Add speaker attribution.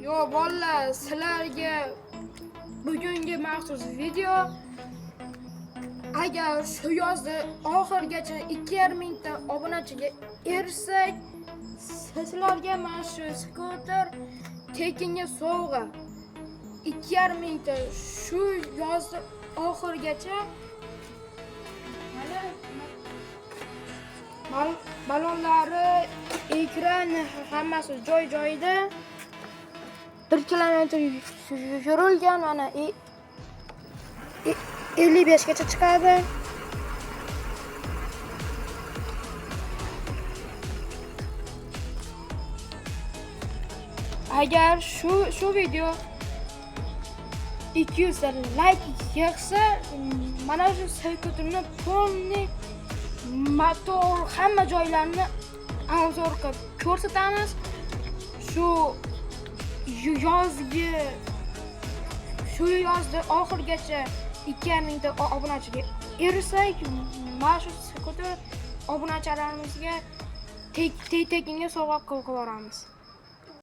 Speaker 1: Yo bolalar, sizlarga bugungi maxsus video. Agar shu yozda oxirigacha 2,5 mingta obunachiga erishsak, sizlarga mana shu skuter tekinga sovg'a. 2,5 mingta shu yozda oxirigacha mana balonlari, ekran hammasi joy-joyida. 1 kilometr yurilgan, mana 55 gacha chiqadi. Agar shu video 200 ta like yig'sa, mana shu skuterni polniy motor hamma joylarini obzor qilib ko'rsatamiz. Shu yozgi, shu yozda oxirigacha 2,5 mingta obunachiga erishsak, mana shu skuter obunachilarimizga tekinga sovg'a qilib yuboramiz.